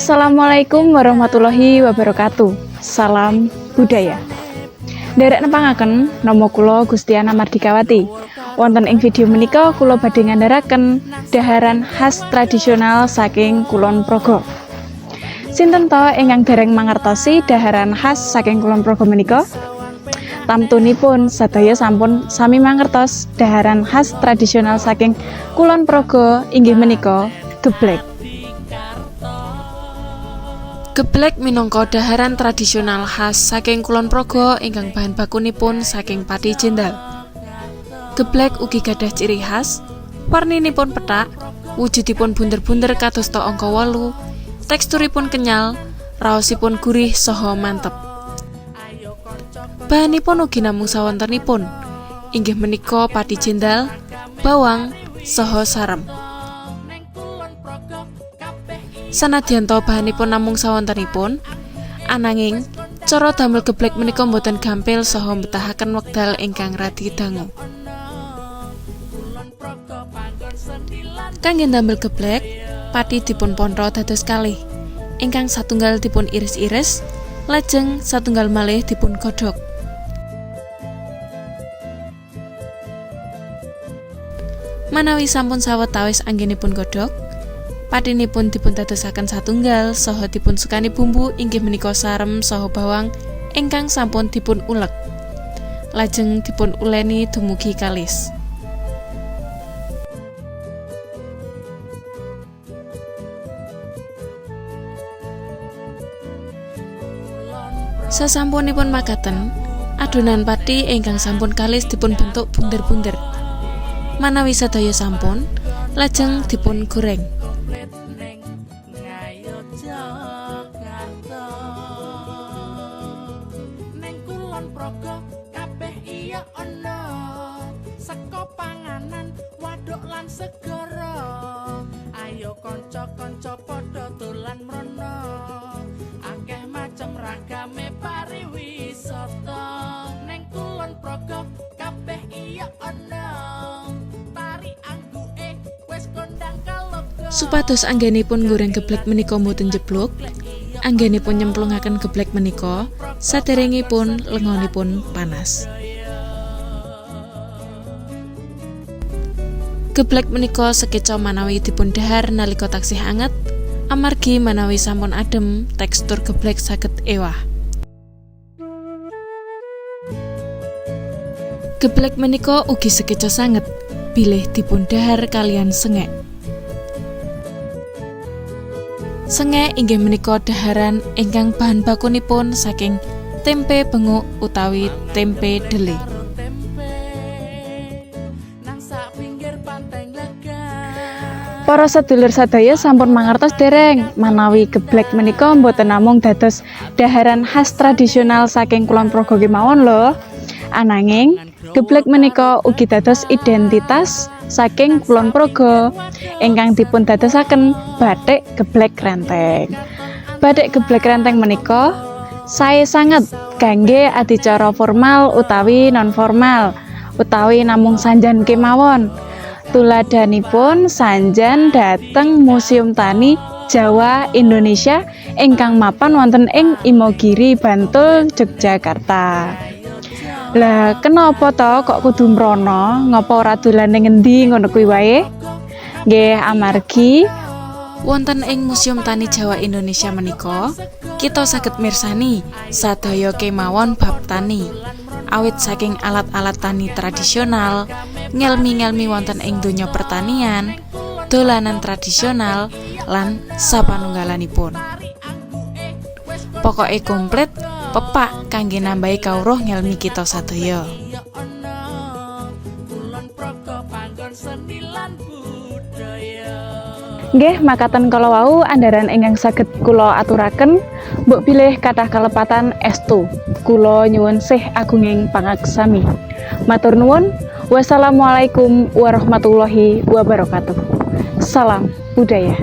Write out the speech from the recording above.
Assalamualaikum warahmatullahi wabarakatuh. Salam budaya. Nderek nepangaken, nama kula Gustiana Mardikawati. Wonten ing video menika kula badhe ngandharaken daharan khas tradisional saking Kulon Progo. Sinten to ingkang dereng mangertosi daharan khas saking Kulon Progo menika? Tamtunipun sadaya sampun sami mangertos daharan khas tradisional saking Kulon Progo inggih menika geblek. Geblek minangka daharan tradisional khas saking Kulon Progo ingkang bahan bakunipun saking pati jendal. Geblek ugi gadah ciri khas, warninipun pethak, wujudipun bunder-bunder kadosta angka 8, teksturipun kenyal, raosipun gurih saha mantep. Bahanipun ugi namung sawontenipun, inggih menika pati jendal, bawang, saha sarem. Sanadyan to bahanipun namung sawontenipun, ananging cara damel geblek menika boten gampil saha mbetahaken wekdal ingkang radi dangu. Kangge ndamel geblek, pati dipun pontho dados kalih. Ingkang satunggal dipun iris-iris, lajeng satunggal malih dipun godhog. Manawi sampun sawetawis anggenipun godhog, patinipun dipun dadosaken satunggal saha dipun sukani bumbu inggih menika sarem saha bawang ingkang sampun dipun ulek. Lajeng dipun uleni dumugi kalis. Sasampunipun makaten, adonan pati ingkang sampun kalis dipun bentuk bunder-bunder. Manawi sadaya sampun, lajeng dipun goreng. Supados anggenipun nggoreng geblek menika mboten njeblug, anggenipun nyemplungaken geblek menika saderengipun lengonipun panas. Geblek menika sekeca manawi dipun dhahar nalika taksih anget, amargi manawi sampun adem tekstur geblek saged ewah. Geblek menika ugi sekeca sanget bilih dipun dhahar kaliyan sengek. Sengek inggih menika daharan ingkang bahan bakunipun saking tempe benguk utawi tempe dele. Para sedulur sadaya sampun mangertos dereng manawi geblek menika mboten namung dados daharan khas tradisional saking Kulon Progo kemawon lho. Ananging geblek menika ugi dados identitas saking Kulon Progo ingkang dipun dadosaken batik geblek krenteng. Batik geblek krenteng menika sae sanget kangge adicara formal utawi non formal utawi namung sanjan kemawon. Tuladhanipun sanjan dhateng Museum Tani Jawa Indonesia ingkang mapan wonten ing Imogiri, Bantul, Yogyakarta. Lah, kenapa to kok kudu mrono? Ngapa ora dolan ning ngendi ngono kuwi wae? Nggih, amargi wonten ing Museum Tani Jawa Indonesia menika kita saged mirsani sadaya kemawon bab tani. Awit saking alat-alat tani tradisional, ngelmi-ngelmi wonten ing donya pertanian, dolanan tradisional, lan sapanunggalanipun. Pokoke komplit, pepak kangge nambahi kawruh ngelmi kita sadaya. Nggih, makaten kala wau andharan ingkang saged kula aturaken, mbok bilih kathah kalepatan estu. Kula nyuwun sih agunging pangaksami. Matur nuwun. Wassalamualaikum warahmatullahi wabarakatuh. Salam budaya.